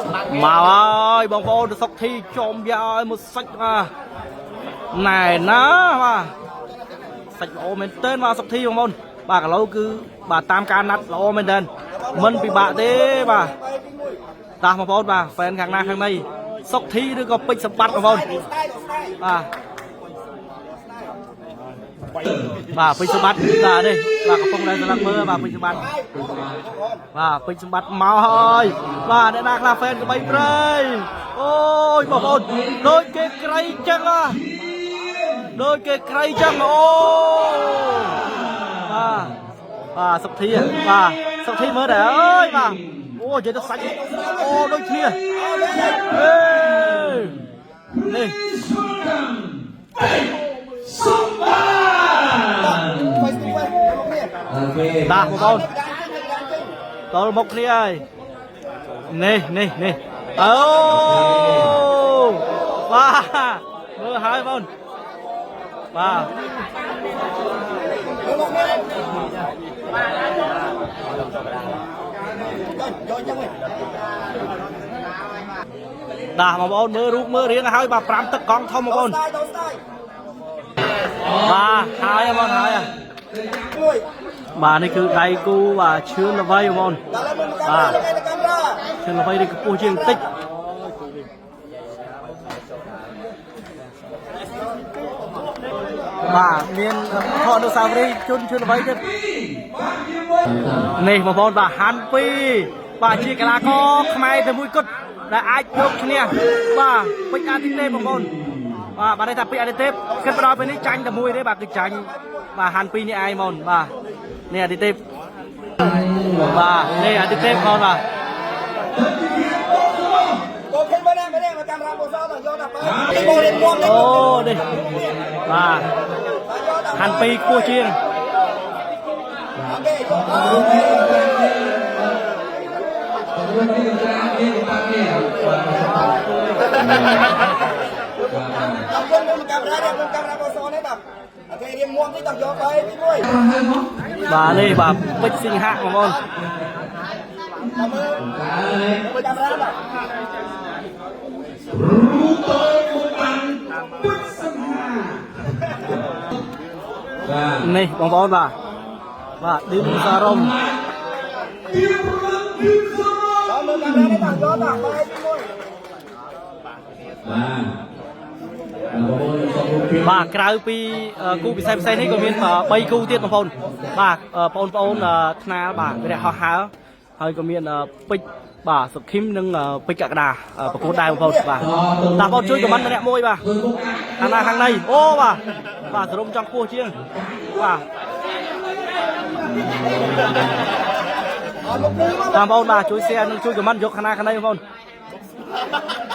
មកហើយបងប្អូនសុកធីចំយ៉ាឲ្យមួយសាច់បាទណែណាបាទសាច់ល្អមែនទែនបាទសុកធីបងប្អូនបាទគីឡូគឺបាទតាមការណាត់ល្អមែនទែនមិនពិបាកទេបាទតាបងប្អូនបាទ fan ខាងណាខាងណីសុកធីឬក៏ពេជ្រសម្បត្តិបងប្អូនបាទបាទពេជ្រសម្បត្តិបាទនេះបាទកំពុងតែស្លឹកមើលបាទពេជ្រសម្បត្តិ បាទពេជ្រសម្បត្តិមកហើយបាទអ្នកណាខ្លះ fan ក្បីព្រៃអូយបងប្អូនដូចគេក្រៃចឹងហ៎ដូចគេក្រៃចឹងអូបាទបាទសុកធីបាទសុកធីមើលដែរអើយបាទអូនិយាយទៅសាច់អូដូចគ្នាអេនេះ សម្បត្តិ OK បាទបងប្អូនតល់មុខគ្នាហើយនេះនេះនេះអូបាទមើលហើយបងបាទ បាទបងប្អូនមើលរូបមើលរាងឲ្យបាទ5ទឹកកង់ធំបងប្អូនបាទហើយបងហើយបាទនេះគឺដៃគូបាទឈឿនល្វីបងប្អូនបាទឈឿនល្វីនេះខ្ពស់ជាងបន្តិចបាទមានថតអនុស្សាវរីយ៍ជន់ឈឿនល្វីទៀតនេះបងប្អូនបាទហាន់ពីរបាទជាកីឡាករខ្មែរតែមួយគត់ដែលអាចយកឈ្នះបាទពេជ្រអាទិទេពបងប្អូនបាទបាទន័យថាពេជ្រអាទិទេពគិតមកដល់ពេលនេះចាញ់តែមួយទេបាទគឺចាញ់បាទហាន់ពីរនេះឯងបងបាទនេះអាទិទេពបាទនេះអាទិទេពបងបាទអូនេះបាទហាន់ពីរខ្ពស់ជាង បាទនេះបាទពេជ្រសិង្ហៈបងប្អូន រូតូបុបានពុទ្ធសង្ហាបាទ នេះបងប្អូនបាទបាទឌីមសារ៉ុម ទៀមរំទៀមសរំបាទបងប្អូនសូមរូបភាព បាទក្រៅពីគូពិសេសពិសេសនេះក៏មាន3គូទៀតបងប្អូនបាទបងប្អូនថ្នាលបាទវិរៈហោះហើរហើយក៏មានពេជ្របាទសុខឹមនិងពេជ្រកក្កដាប្រកួតដែរបងប្អូនបាទតាបងប្អូនជួយខមមិនម្នាក់មួយបាទ ធ្វើមុខអាច ខាងណាខាងណីអូបាទបាទសរុំចង់ខ្ពស់ជាងបាទតាមបងប្អូនបាទជួយ share និងជួយខមមិនយកខាងណាខាងណីបងប្អូន